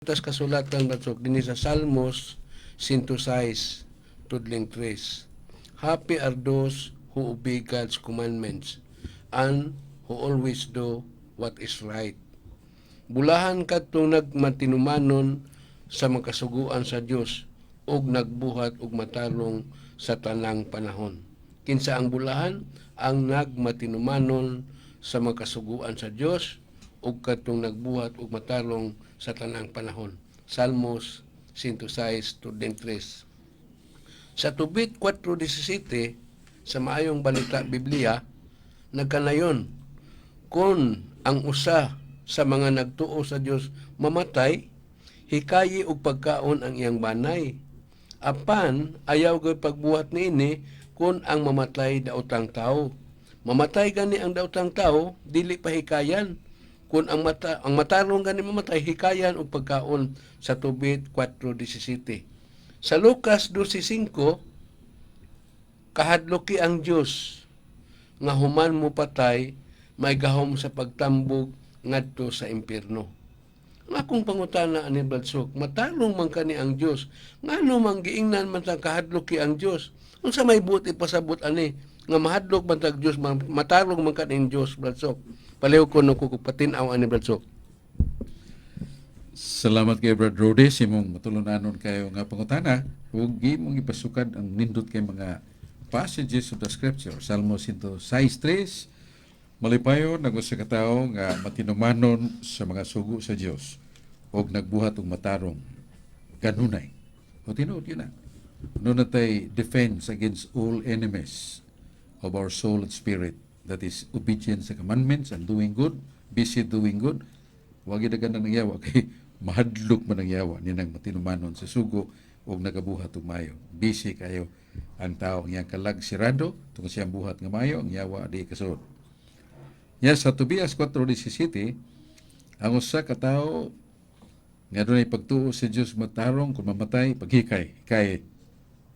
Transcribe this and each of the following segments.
Tas kasulatan, Brad Sok, dinhi sa Salmos 106 tudling 3. "Happy are those who obey God's commandments and who always do what is right." Bulahan kadtong nagmatinumanon sa mga kasuguan sa Dios ug nagbuhat og matarong sa tanang panahon. Kinsa ang bulahan? Ang nagmatinumanon sa mga kasuguan sa Dios ug kadtong nagbuhat og matarong sa tanang panahon. Salmos 106 tudling 3. Sa Tobit 4:17 sa Maayong Balita Biblia, nagkanayon, "Kung ang usa sa mga nagtuo sa Dios mamatay, hikayi og pagkaon ang iyang banay. Apan ayaw gyud pagbuhat niini kung ang mamatay daotang tao. Mamatay gani ang daotang tao, dili pa hikayan. Kung ang matarong gani mamatay, hikayan og pagkaon," sa Tobit 4:17. Sa Lucas 12:5, "Kahadloki ang Dios nga human mo patay, may gahom sa pagtambog ngadto sa impierno." Ang akong pangutana ani, Brad Sok, matarong man kani ang Dios, ngano man giingnan man tang kahadloki ang Dios? Unsa may buot ipasabot ani nga mahadlok man tag Dios, matarong man kani ang Dios, Brad Sok? Palihog ko no patin-aw ani, Brad Sok. Salamat kay Brad Rody sa imong matulunanon kayo nga pangutana ug imong ipasukad ang nindot kay mga passages of the scripture. Salmo 106:3, malipayon ang usa ka tawo nga matinumanon sa mga sugo sa Dios ug nagbuhat og matarong kanunay. O tinuod yun na. Ano na tay defense against all enemies of our soul and spirit? That is obedience sa commandments and doing good, busy doing good. Wag dagan ng yawa kay mahadlok man ang yawa ninang matinumanon sa sugo ug nagabuhat og maayo. Busy kayo ang tao nga kalag sirado tungod siyang buhat nga maayo, ang yawa di kasulod. Ya sa Tobias 4:17, ang usa ka tawo nga dunay pagtuo sa Dios matarong, kung mamatay, paghikay, hikay.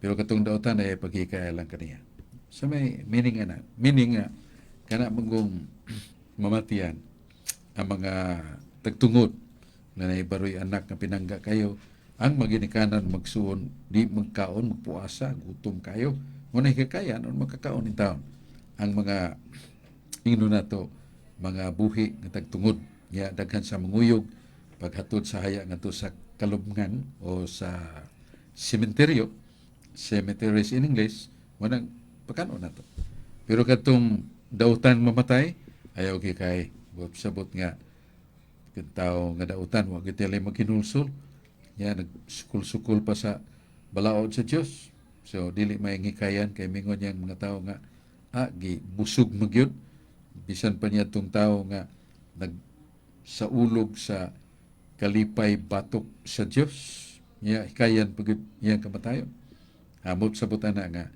Pero katong dautan ay paghikay lang kaniya. So may meaning ana, meaning nga kana manggong mamatian ang mga tagtungod na naibaroy anak nga pinangga kayo, ang maginikanan magsuon, di magkaon, magpuasa, gutom kayo mo na hikakayan o magkakaon in taon ang mga ingno nato mga buhi nga tagtungod ya daghan sa manguyog paghatod sa haya ngadto sa kalubngan o sa sementeryo, cemeteries in English, mo nang pagkaon nato. Pero kadtong dautan mamatay, ayaw kay sabot nga kung tao nga dautan wa gyud tilay maghinulsol ya, nagsukol-sukol pa sa balaod sa Dios, so dili may ngikayan kay mingon niyang mga tao nga gi busog magyud bisan pa niya tong tao nga nag sa ulog sa kalipay batok sa Dios niya, hikayan pagid iyang kamatayon. Amot sa butana nga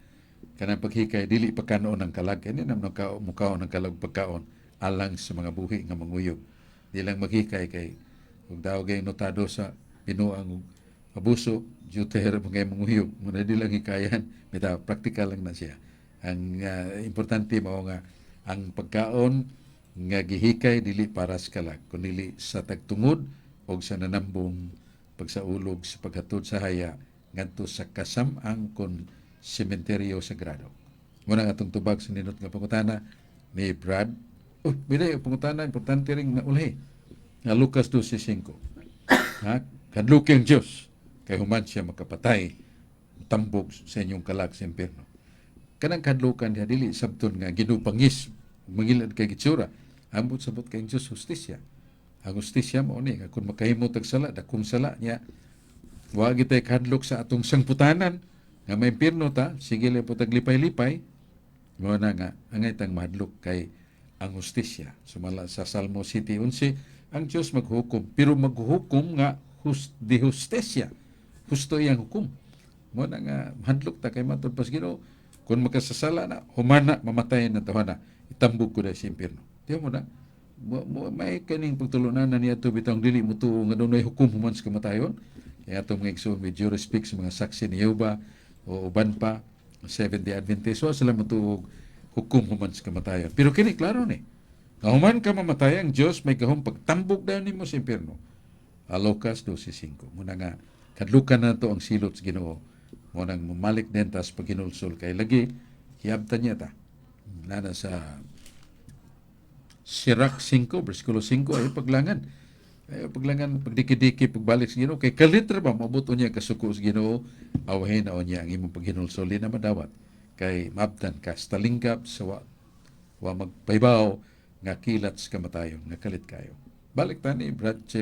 kanang paghikay dili pa kanon ang kalag kini nam ka mukaon ang kalag pagkaon alang sa mga buhi nga manguyog. Di lang maghikay kay ug daw kay notado sa binuang abuso duter mga manguyog mo na, di lang hikayan bitaw. Practical lang na siya. Ang importante mao nga ang pagkaon nga gihikay dili para sa kalag kundi sa tagtungod o sa nanambong pagsaulog sa paghatod sa haya ngadto sa kasam-ang kon sementeryo sagrado. Muna nga atong tubag sa nindot nga pangutana ni Brad. Oh, bili pangutana importante ring naulhi. Nga Lucas 12:5. Ha? Kadluki ang Diyos kay human siya makapatay, tambog sa inyong kalag sa impierno. Kanang kadlukan diha dili sabton nga ginubangis mangilad kay gitsura. Ambot sabot kay ang Diyos hustisya. Ang hustisya mo ni nga kung makahimo tag sala, dakong sala niya, wa gitay kadlok sa atong sangputanan nga may impierno ta, sige lang po tag lipay-lipay. Mo na nga angay tang mahadlok kay ang hustisya. Sumala sa Salmo 7:11, ang Dios maghukom pero maghukom nga di hustisya. Husto iyang hukom. Mo na nga mahadlok ta kay matud pas Ginoo, kung makasasala na, humana mamatay na tawana, itambog ko na sa impierno. Di mo na mo, may kaning pagtulunan na niya to bitang dili mo tuo nga dunay hukom human sa kamatayon. Kaya atong mga igsoon with due respect sa mga Saksi ni Jehova o uban pa, Seventh-day Adventist, wa sila motuog hukom human sa kamatayon. Pero kini klaro ni nga human ka mamatay, ang Dios may gahom pagtambog dayon nimo sa impierno. Lucas 12:5. Muna nga kadlukan na to ang silot sa Ginoo. Mo nang mamalik din tas paghinulsol kay lagi hiyabtan niya ta. Nana sa Sirach 5, versikulo 5, ay paglangan. Ay paglangan, pagdiki-diki, pagbalik sa Ginoo. Kay kalit ra ba, maabot niya kasuko sa Ginoo, awahin na niya ang imong paghinulsol, di na madawat. Kay maabtan ka sa talingkap sa wa magpaybaw nga kilat sa kamatayon, nga kalit kayo. Balik tani, Brad.